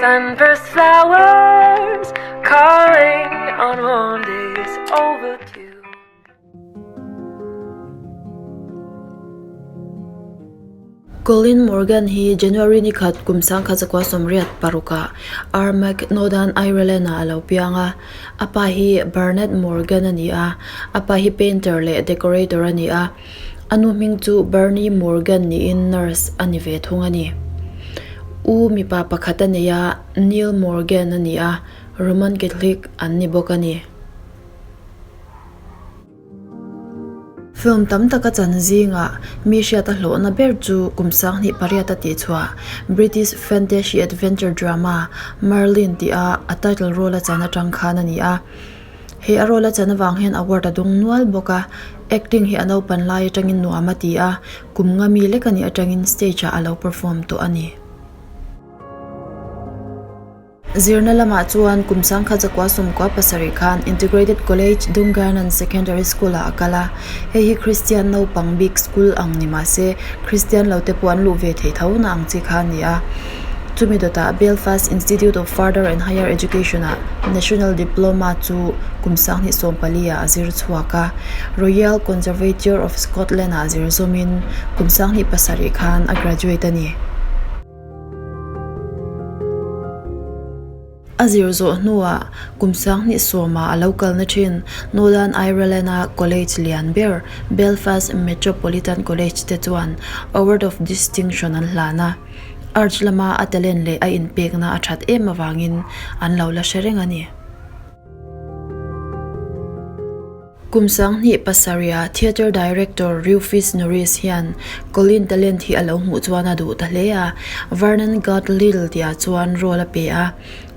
Sunburst flowers calling on warm days overdue. Colin Morgan hi January ni khat kum 1986 ah Armagh, Northern Ireland ah a lo piang a. A pa hi Bernard Morgan a ni a, a pa hi painter leh decorator a ni a. A nu hming chu Bernie Morgan niin nurse a ni ve thung a ni. U mipa pakhat a nei a, Neil Morgan a ni a, Roman Catholic an ni bawk a ni. Film tam taka chan zingah mi hriat a hlawhna ber chu kum 2008 a tihchhuah British fantasy adventure drama Merlin tih a a title role a chan atang khan a ni a. Hei a role a chan avang hian award a dawng nual bawk a, acting hi a naupan lai atangin nuam a ti a, kum nga mi lek a nih atangin stage ah a lo perform tawh a ni. Zirna lamah chuan kum 1997 khan Integrated College Dungannon Secondary School ah a kal a, hei hi Christian naupang bik school ang ni mah se Christian lo te pawh an luh ve thei tho na ang chi kha a ni a. Chumi dawtah Belfast Institute of Further and Higher Education-ah National Diploma chu kum 2014 ah a zir chhuak a, Royal Conservatoire of Scotland-ah zir zawmin kum 2007 khan a graduate a ni. A zir zawh hnuah kum 2010 ah a lo kalna thin Northern Ireland-a college lian ber Belfast Metropolitan College te chuan Award of Distinction an hlan a. Arch lama a talent leh a inpekna a that em avangin an lo la hre reng a ni. Kum 2007 a theatre director Rufus Norris hian Colin talent hi a lo hmuh chuan a duh ta hle a, Vernon Got Little tihah chuan role a pe a.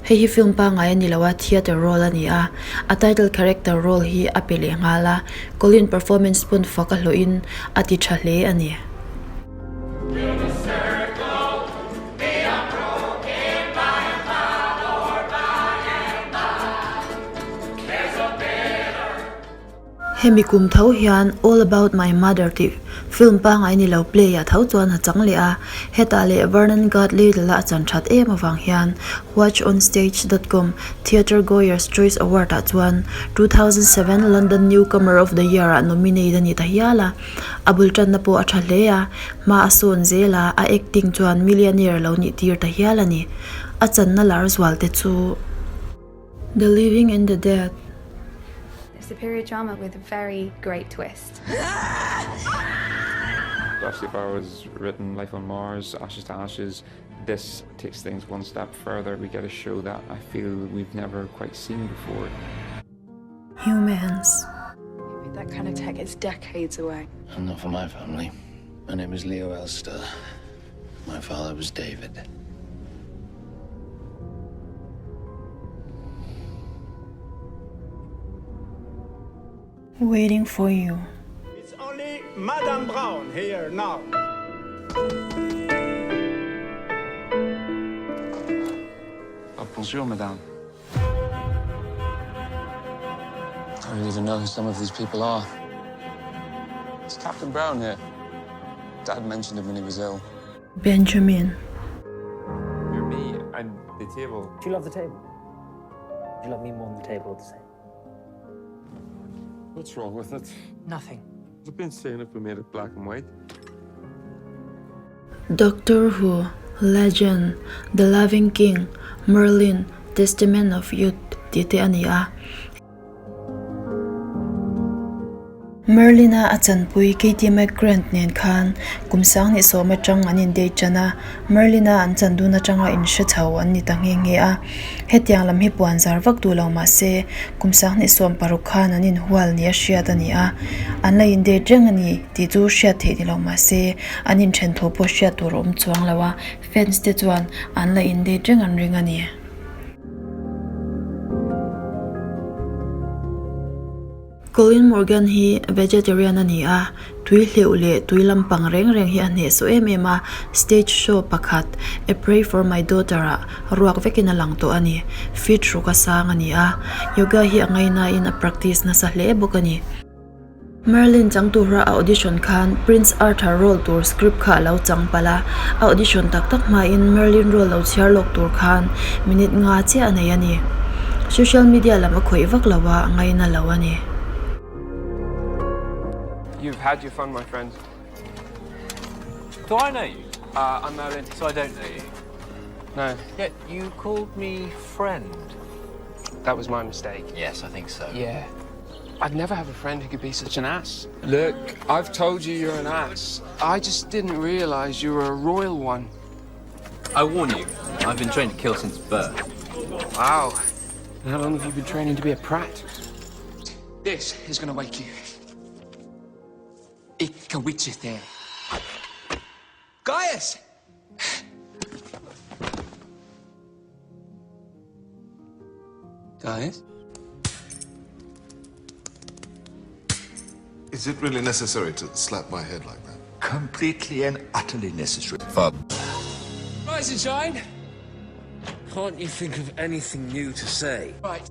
Hei hi film pangngai a ni lo a, theatre role a ni a. A title character role hi a pe leh nghal a, Colin performance pawn fak a hlawhin a ti tha hle a ni. Hemi kum tho hian All About My Mother tih film pangngai ni lo play ah tho chuan a chang leh a, hetah leh Vernon Godley lala a chan that em avang hian WatchOnStage dot com Theatregoers Choice Award ah chuan 2007 London Newcomer of the Year ah nominate a ni ta hial a. A bul tanna pawh a tha hle a, hma a sawn zel a, a acting chuan millionaire lo nih tir ta hial a ni. A channa lar zual te chu. The Living and the Dead. It's a period drama with a very great twist. Darcy Bowers written Life on Mars, Ashes to Ashes. This takes things one step further. We get a show that I feel we've never quite seen before. Humans. That kind of tech is decades away. I'm not for my family. My name is Leo Elster. My father was David. Waiting for you. It's only Madame Brown here now. Oh, bonjour, madame. I don't even know who some of these people are. It's Captain Brown here. Dad mentioned him when he was ill. Benjamin. You're me, I'm the table. Do you love the table? Do you love me more than the table or the same? What's wrong with it? Nothing. I've been saying if we made it black and white. Doctor Who, Legend, The Loving King, Merlin, Testament of Youth tih te a ni a. Merlin-a a chanpui Katie McGrant nen khan kum 2010 atang an indate tan a, Merlin-a an chan dun atanga inhre chho an ni ta nghe nghe a. Hetiang lam hi puan zar vak duh lo mah se, kum 2016 khan an inhual nia hriat a ni a, an la indate reng a ni tih chu hriat theih ni lo mah se, an inthen thu pawh hriat tur a awm chuang lo a, fans te chuan an la indate reng an ring a ni. Colin Morgan hi vegetarian a ni a, tui hleuh leh tui lampang reng reng hi a hnehsawh em em a, stage show pakhat A Pray For My Daughter ah ruak vekin a lang tawh a ni. Feet ruk a sang a ni a, yoga hi a ngainain a practice nasa hle bawk a ni. Merlin chang tura a audition khan Prince Arthur role tur script kha a lo chang palh a, a audition tak tak hmain Merlin role lo chhiar lawk tur khan minute nga chiah a nei a ni. Social media lam a khawih vak lo a, ngaina lo a ni. You've had your fun, my friend. Do I know you? Uh, I'm Merlin. So I don't know you? No. Yet you called me friend. That was my mistake. Yes, I think so. Yeah. I'd never have a friend who could be such an ass. Look, I've told you you're an ass. I just didn't realize you were a royal one. I warn you, I've been trained to kill since birth. Wow. And how long have you been training to be a prat? This is gonna wake you. Ikawitchithe. Gaius! Gaius? Is it really necessary to slap my head like that? Completely and utterly necessary. Fub. Rise and shine! Can't you think of anything new to say? Right.